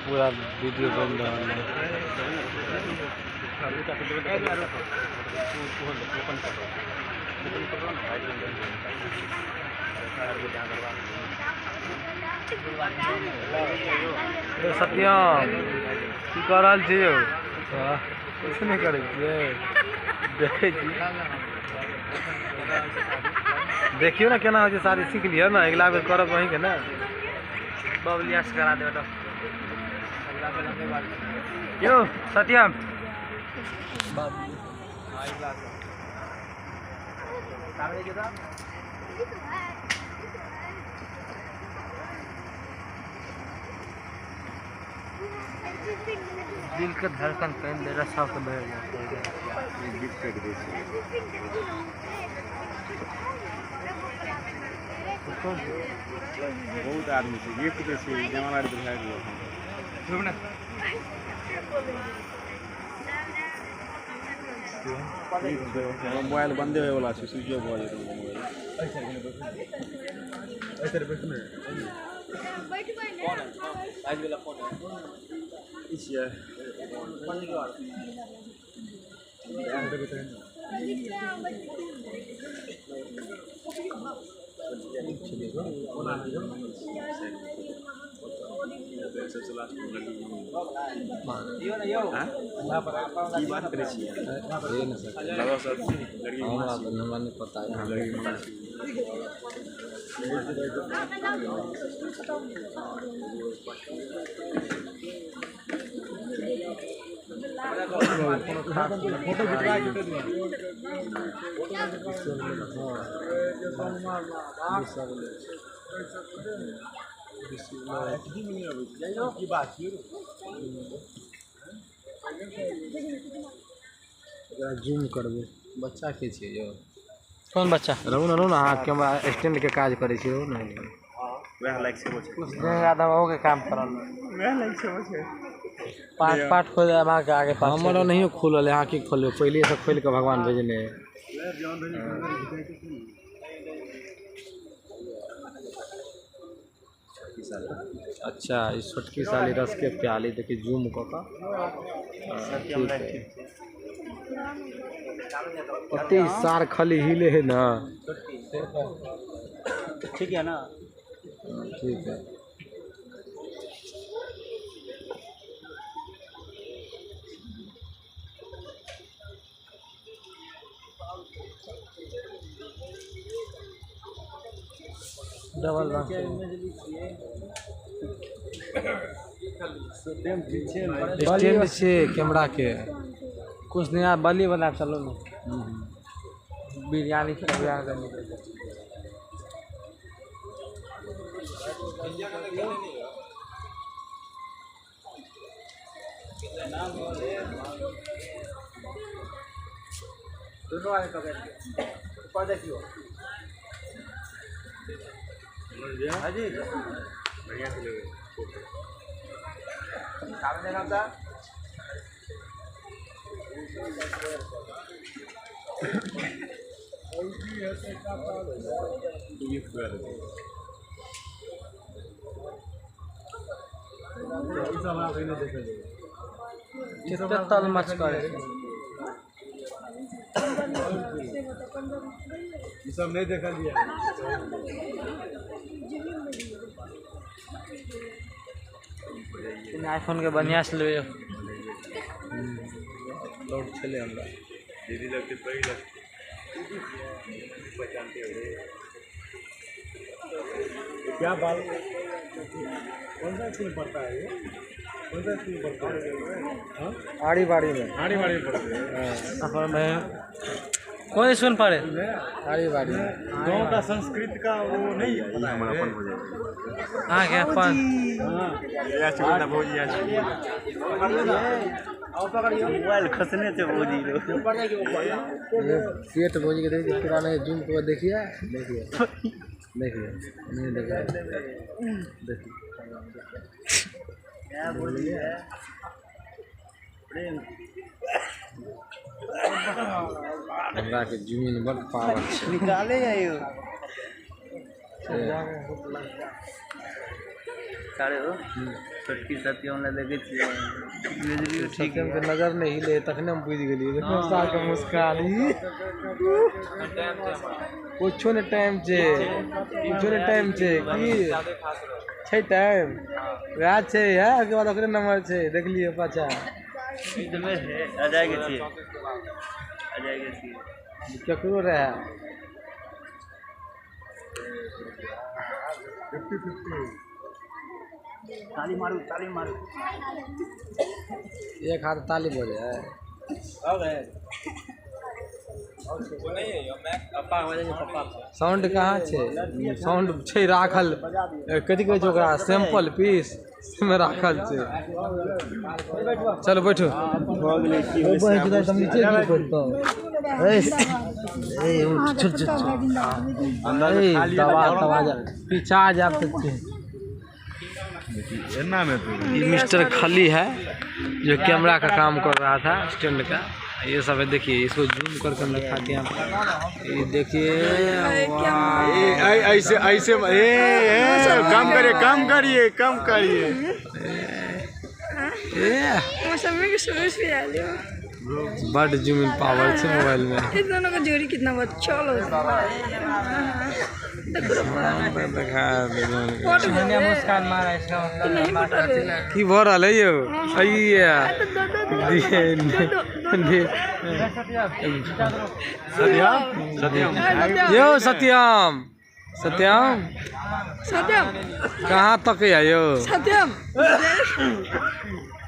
पूरा वीडियो बन रहा है। सत्यम की कऽ रहल छी यौ? किछु नहि करै छियै, देखै छी। देखियौ ने केना होइ छै शादी, सीख लिअ ने, अगिला बेर करब अहीँके ने। बबलिया से करा देबै। यौ सत्यम दिल के धड़कन पेन दे रहा सबके बढ़ जाता है। गिफ्ट कर दे छै। बहुत आदमी छै गिफ्ट दै छै, जमाना आर भए गेल। मोबाइल बंदे होय वाला छै, स्विच ऑफ भऽ जेतै मोबाइल। ई छियै। सबसे लास्ट में लड़की की बात करै छियै? लड़की हमरा नहि पता है। लड़की जूम करबै। बच्चा के छियै यौ? कौन बच्चा? रहू ने, रहू ने, अहाँ कैमरा स्टैंड के काज करै छी, रहू ने। वएह लाइक सेहो छै। कुछ दिन बाद हम के काम करल। वएह लाइक सेहो छै। पार्ट पार्ट खोल देब अहाँके आगे। हमर नहियो खुलल है, अहाँ की खोलबै? पहिले से खोलि कऽ भगवान भेजने है। अच्छा, ई छोटकी साली रस के प्याली देखी जूम कऽ कऽ। ठीक है। ओते सार खली हिले है ना। ठीक है ना? ठीक है। डबल स्टैंड छै कैमरा के। कुछ दिन बाद बलि बना चलो ना, बिरयानी खेबै। दोनों आगे पकड़ के ऊपर देखियो। हाँ जी, बढ़िया से लेबै फोटो। सामने नाम था। गिफ्ट कर देबै। कितना तल मच करे। ई सब नहीं देखलियै। आईफोन के बढ़िया से लेबै। लोड छलै हमरा। दीदी लगते बड़ी लगते पहचानते हो रे। क्या बाल कौन सा स्कूल पढ़ता है ये? कौन सा स्कूल पढ़ता है? हाँ, आड़ी बाड़ी में। आड़ी बाड़ी में पढ़ते हैं। अपन में कौन स्कूल पढ़े? आड़ी बाड़ी में। गाँव का संस्कृत का वो नहीं है पता है। हाँ के अपन मोबाइल खसने थे भौजी। पेट भौजी के देखिए पूरा, नहीं जूम कर देखिए, देखिए देखिए, नहीं देखिए देखिए। हमरा के जमीन बड़ पावर छै। निकाले जाइयो। सारे हो छोटकी सत्यम ला देखे छियै। सत्यम के नजर नहीं हिले तखने हम बुझि गेलियै। देखो सार के मुस्कान कुछो ने टाइम छै, कुछो ने टाइम छै की छै टाइम वएह छै है, ओकर बाद ओकरे नंबर छै। देख लियौ पाछा अजय के छियै, अजय के छियै केकरो रहे। 50-50। ताली मारू, ताली मारू। एक हाथ ताली बजे है। साउंड कहाँ छै? साउंड छै राखल, कथी कहै छै ओकरा, सैंपल पीस में राखल छै। चलो बैठो। पीछा जाब। ये मिस्टर खली है जो कैमरा का काम कर रहा था, स्टैंड का। ये सब है, देखिए इसको जूम करके हम दिखाते हैं। ये देखिए ऐसे ऐसे कम करिए, कम करिए, कम करिए। बड जूमिंग पावर है मोबाइल में। इन दोनों का जोड़ी कितना अच्छा लगता है। मुस्कान मारा इसका मतलब की भऽ रहल है यौ? अइया यौ सत्यम, सत्यम सत्यम कहाँ तक है यौ? सत्यम।